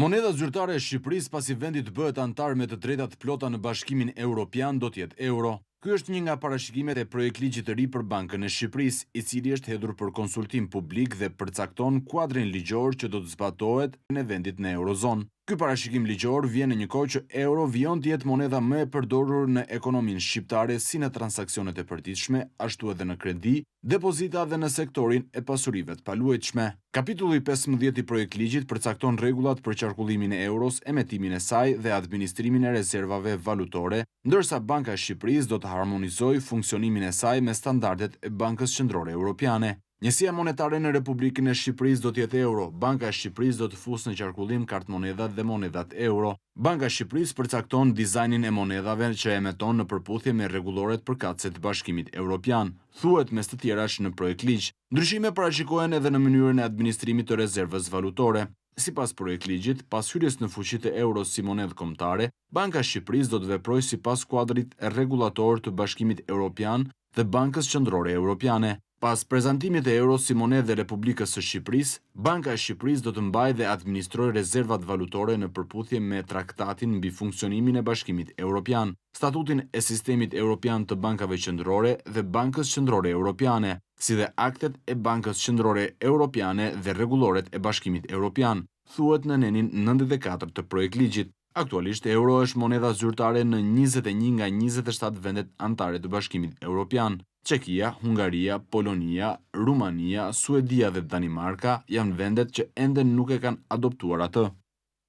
Monedha zyrtare e Shqipërisë pasi vendi të bëhet anëtar me të drejta të plota në Bashkimin Europian do të jetë euro. Ky është një nga parashikimet e projektligjit të ri për Bankën e Shqipërisë, i cili është hedhur për konsultim publik dhe përcakton kuadrin ligjor që do të zbatohet në vendit në Eurozonë. Ky parashikim ligjor vjen në një kohë që euro vijon të jetë monedha më e përdorur në ekonominë shqiptare si në transaksionet e përditshme, ashtu edhe në kredi, depozita dhe në sektorin e pasurive të paluajtshme. Kapitulli 15 i projektligjit përcakton rregullat për qarkullimin e euros, emetimin e saj dhe administrimin e rezervave valutore, ndërsa Banka e Shqipërisë do të harmonizojë funksionimin e saj me standardet e Bankës Qendrore Europiane. Njësia monetare në Republikën e Shqipërisë do të jetë euro. Banka e Shqipërisë do të fusë në qarkullim kartmonedhat dhe monedhat euro. Banka e Shqipërisë përcakton dizajnin e monedhave që emeton në përputhje me rregulloret përkatëse të Bashkimit Europian, thuhet mes të tjerash në projektligj. Ndryshime parashikohen edhe në mënyrën e administrimit të rezervës valutore. Sipas projektligjit, pas hyrjes në fuqi të euros si monedhë kombëtare, Banka e Shqipërisë do të veprojë sipas kuadrit rregullator të Bashkimit Europian dhe Bankës Qendrore Europiane. Pas prezantimit të euros si monedhë e Republikës së Shqipërisë, Banka e Shqipërisë do të mbajë dhe administrojë rezervat valutore në përputhje me Traktatin mbi funksionimin e Bashkimit Europian, Statutin e Sistemit Europian të Bankave Qendrore dhe Bankës Qendrore Europiane, si dhe aktet e Bankës Qendrore Europiane dhe rregulloret e Bashkimit Europian, thuhet në nenin 94 të projektligjit. Aktualisht, euro është monedha zyrtare në 21 nga 27 vendet anëtare të Bashkimit Europian. Çekia, Hungaria, Polonia, Rumania, Suedia dhe Danimarka janë vendet që ende nuk e kanë adoptuar atë.